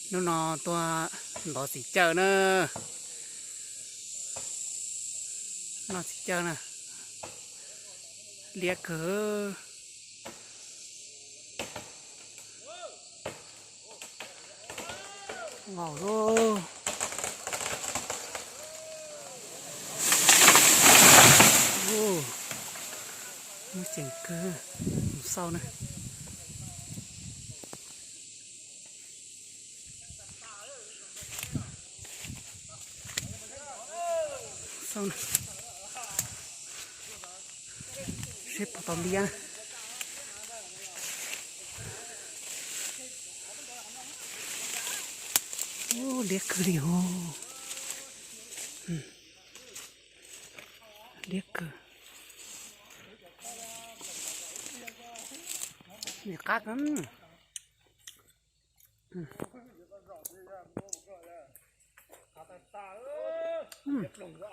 Hnub no tuaj ntov txiv cawj na. Noj txiv cawj na. Liab kawg. Vau lauj. Muaj ceem kawg. Mus xauj na. Xauj na. Seb puas tau liab. Ub, liab kawg li os. Liab kawg. Nws qab kawg.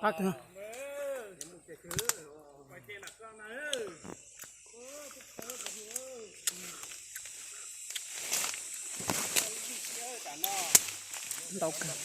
Qab kawg. Ntau kawg.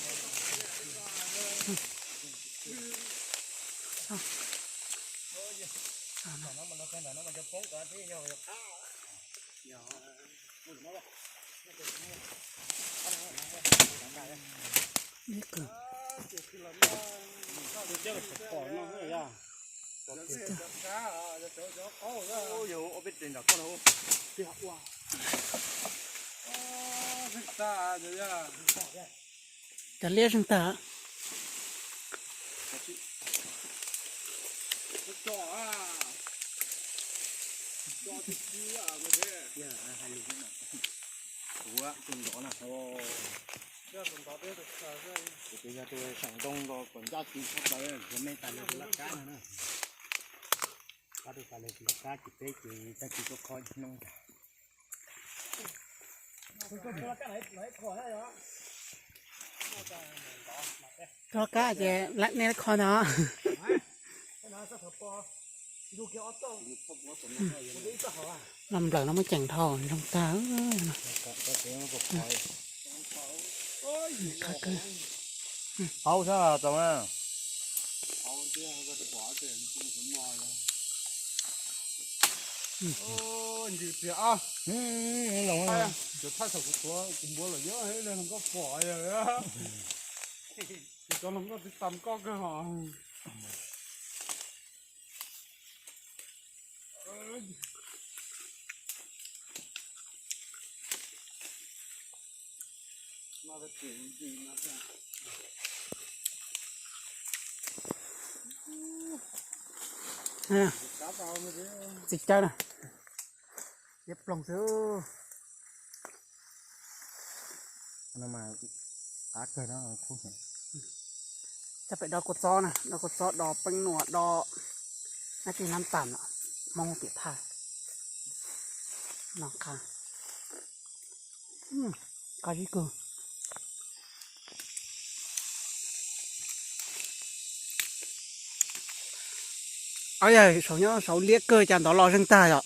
Cov liab zeeg tag. Kuv tus yog tus seem ntoo nkaus kom ncaj tsis tshaj plaws, kuv me tas li tus laj kab no na. Pab tus tas li tus laj kab ces peb ces tag kis tuaj kho noob ntag. Koj kab ces nej kho ntag. Los nplawm no muaj ceem dhau zoo tag. Qab kawg. Haub sab tau na. Ntsis tias, cov thaj thaum kuv tuav kuv npuav lawm nyob li hluas nkauj pom, cov hluas nkauj tsis tas koj kawg hos. Txiv cawj na, liab ploog xwb. Qab kawg no. Coj pem do kua txob na, do kua txob, do peeb nuam, do dab tsi nab tas no, Hmoob tiam thaj no qab. Qab zib kawg. Ob yog saud nyob saud liab kawg cas ntov los zeeg tag yom.